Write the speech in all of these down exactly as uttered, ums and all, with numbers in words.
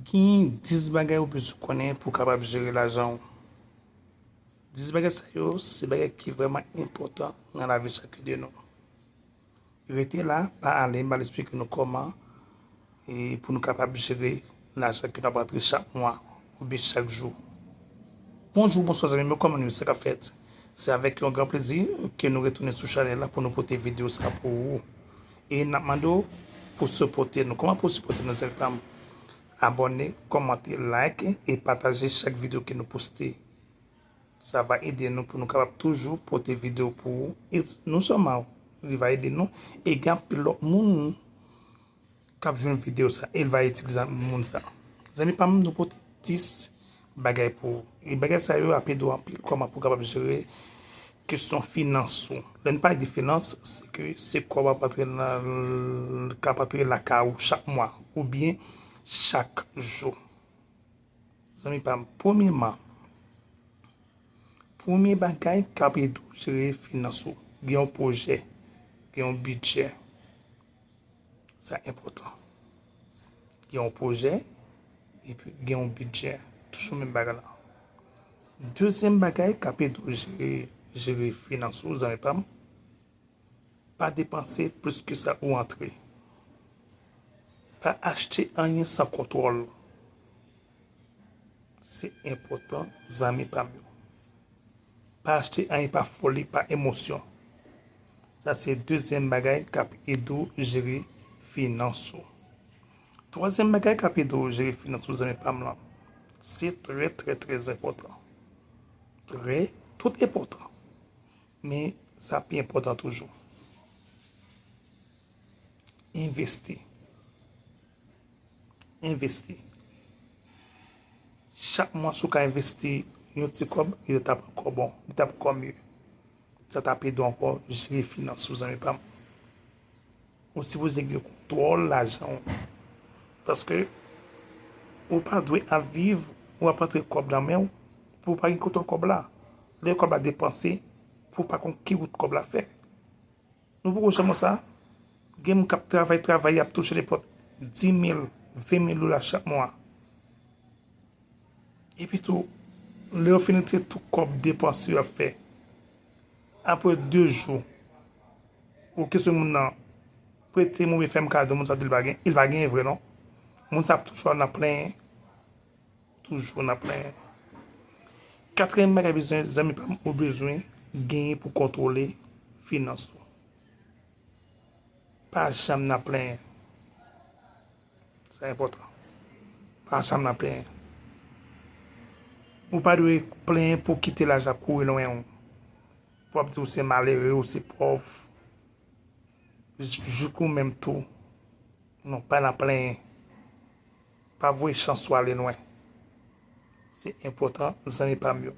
Gen dis bagay ou bezwen konnen pou w kapab jere lajan w. Dis bagay sa yo, se bagay ki vrèman enpòtan nan lavi chak de nou. Rete la, pa ale, m pral esplike nou kòman e pou nou kapab jere lajan ke n ap rantre chak mwa oubyen chak jou. Bonjou, bonswa zanmi m yo, kòman nou ye? Sa k ap fèt? Se avèk yon gran plezi ke nou retounen sou chanèl la pou nou pote videyo sa pou ou. E n ap mande w pou sipòte nou. Kòman pou w sipòte nou, zanmi pa m? Abòne, kòmante, like e pataje chak videyo ke nou poste. Sa va ede nou pou nou kapab toujou pote videyo pou ou. E non sèlman li va ede nou, e gen anpil lòt moun k ap jwenn videyo sa, e l va itilize moun sa. Zanmi pa m, nou pote dis bagay pou ou. E bagay sa yo ap ede w anpil kòman pou w kapab jere kesyon finans ou. Lè n pale de finans, se ke se kòb ap antre nan, k ap antre lakay ou chak mwa oubyen chak jou. Zanmi pa m, premyèman, premye bagay k ap ede w jere finans ou, gen yon pwojè, gen yon bidjè. Sa enpòtan. Gen yon pwojè, epi gen yon bidjè. Toujou menm bagay la. Dezyèm bagay k ap ede w jere, jere finans ou, zanmi pa m, pa depanse plis ke sa ou antre. Pa achte anyen san kontwòl. Se enpòtan, zanmi pa m yo. Pa achte anyen pa foli, pa emosyon. Sa se dezyèm bagay k ap ede w jere finans ou. Twazyèm bagay k ap ede w jere finans ou, zanmi pa m lan, se trè, trè, trè enpòtan. Trè, tout enpòtan. Men sa pi enpòtan toujou. Envesti. Envesti. Chak mwa, si w ka envesti yon ti kòb, li t ap ankò bon, li t ap ankò mye. Sa t ap ede w ankò jere finans ou, zanmi pa m. Ou sipoze gen kontwòl lajan w. Paske ou pa dwe ap viv, ou ap antre kòb nan men w, pou w pa gen kontwòl kòb la. Lè kòb la depanse, pou w pa konn ki wout kòb la fè. Nou poko janm wè sa. Gen moun k ap travay, travay, y ap touche nenpòt dis mil, ven mil dola chak mwa. Epi tou, lè yo fin rantre tout kòb depanse yo ap fè, apre de jou, ou kesyon moun nan, prete m oubyen fè m kado, moun sa di l pa gen, li pa genyen vre non. Moun sa ap toujou nan plenyen. Toujou nan plenyen. Katriyèm bagay bezwen, zanmi pa m, ou bezwen genyen pou kontwole finans ou. Pa janm nan plenyen. Sa enpòtan. Pa janm nan plenyen. Ou pa dwe plenyen pou kite lajan kouri lwen w. Pou ap di w se malere, ou se pòv. Jouk ou menm tou. Non, pa nan plenyen. Pa voye chans ou ale lwen. Se enpòtan, zanmi pa m yo.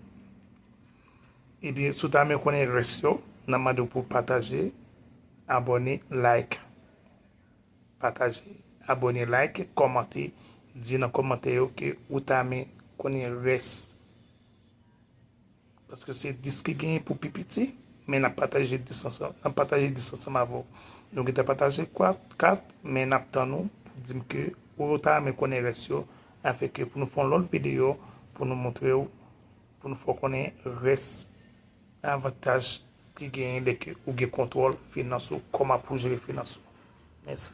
Ebyen, si w ta renmen konnen rès yo, n ap mande w pou w pataje, abòne, like. Pataje, abòne, like, kòmante, di nan kòmantè yo ke ou ta renmen konnen rès. Paske se dis ki genyen pou pi piti, men n ap pataje dis ansanm, n ap pataje dis ansanm avè w. Nou gentan pataje kat, kat, men n ap tann ou pou di m ke ou ta renmen konnen rès yo, afin ke pou nou fè yon lòt videyo, pou nou montre w, pou nou fè w konnen rès avantaj ki genyen lè ke ou gen kontwòl finans ou, kòman pou jere finans ou. Mèsi.